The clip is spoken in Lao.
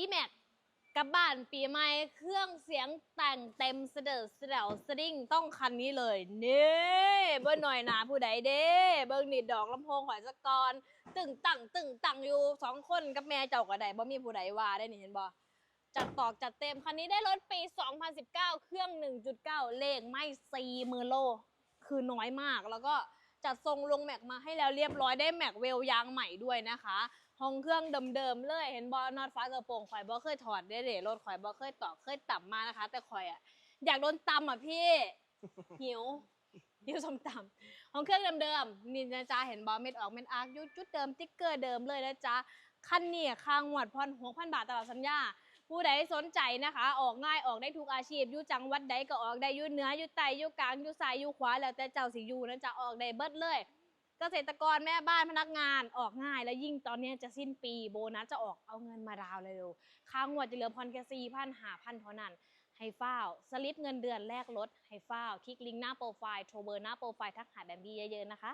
E-Max ກັບບ້ານປີໃໝ່ ເຄື່ອງສຽງແຕ່ງເຕັມສະເດີດສະເດົາສະດິ້ງ ຕ້ອງຄັນນີ້ເລີຍ. ນີ້ ບໍ່ນ້ອຍໜ້າຜູ້ໃດເດ້. ເບິ່ງນີ້ ດອກລຳໂພງຂ້ອຍສາກ່ອນ ຕຶ້ງຕັ້ງຕຶ້ງຕັ້ງຢູ່ ສອງຄົນກັບແມ່ເຈົ້າກໍໄດ້ ບໍ່ມີຜູ້ໃດວ່າໄດ້ນີ້ ເຫັນບໍ່? ຈັດຕອກຈັດເຕັມ. ຄັນນີ້ໄດ້ລົດປີສອງພັນສິບເກົ້າ ເຄື່ອງໜຶ່ງຈຸດເກົ້າ ເລກໄມ້ສີ່ໝື່ນໂລ ຄືນ້ອຍມາກ ແລ້ວກໍຈັດສົ່ງລົງແມັກມາໃຫ້ແລ້ວຮຽບຮ້ອຍ ໄດ້ແມັກເວລຢາງໃໝ່ດ້ວຍນະຄະ. ຫ້ອງເຄື່ອງເດີມໆເລີຍ ເຫັນບໍ່? ນັອດຝາກະໂປງຂ້ອຍບໍ່ເຄີຍຖອດເດ້ ລົດຂ້ອຍບໍ່ເຄີຍຕອກເຄີຍຕຳມານະຄະ ແຕ່ຂ້ອຍອະຢາກໂດນຕຳອະພີ່ ຫິວ ຢູ່ສົ້ມຕຳ. ຫ້ອງເຄື່ອງເດີມໆ ນີ້ນະຈ໊ະ ເຫັນບໍ່? ເມັດອອກເມັດອາກຢູ່ຈຸດເດີມ ຕິກເກີເດີມເລີຍນະຈ໊ະ. ຄັນນີ້ຄ່າງວດຜ່ອນຫົກພັນບາດຕະຫຼອດສັນຍາ. ຜູ້ໃດສົນໃຈນະຄະ ອອກງ່າຍ ອອກໄດ້ທຸກອາຊີບ ຢູ່ຈັງຫວັດໃດກໍອອກໄດ້, ຢູ່ເໜືອ ຢູ່ໃຕ້ ຢູ່ກາງ ຢູ່ຊ້າຍ ຢູ່ຂວາ ແລ້ວແຕ່ເຈົ້າຊິຢູ່ນະຈ໊ະ ອອກໄດ້ເບິດເລີຍ. ກະເສດຕະກອນ, ແມ່ບ້ານ, ພະນັກງານ ອອກງ່າຍ ແລະ ຍິ່ງຕອນນີ້ຈະສິ້ນປີ ໂບນັດຈະອອກ ເອົາເງິນມາດາວເລັວໆ. ຄ່າງວດຈະເຫຼືອຜ່ອນແຄ່ສີ່ພັນ ຫ້າພັນເທົ່ານັ້ນ. ໃຫ້ຟ້າວ ສະລິບເງິນເດືອນແລກລົດ ໃຫ້ຟ້າວ ຄລິກລິງໜ້າໂປຣໄຟລ໌ ໂທເບີໜ້າໂປຣໄຟລ໌ ທັກຫາແບມບີເຢີະໆນະຄະ.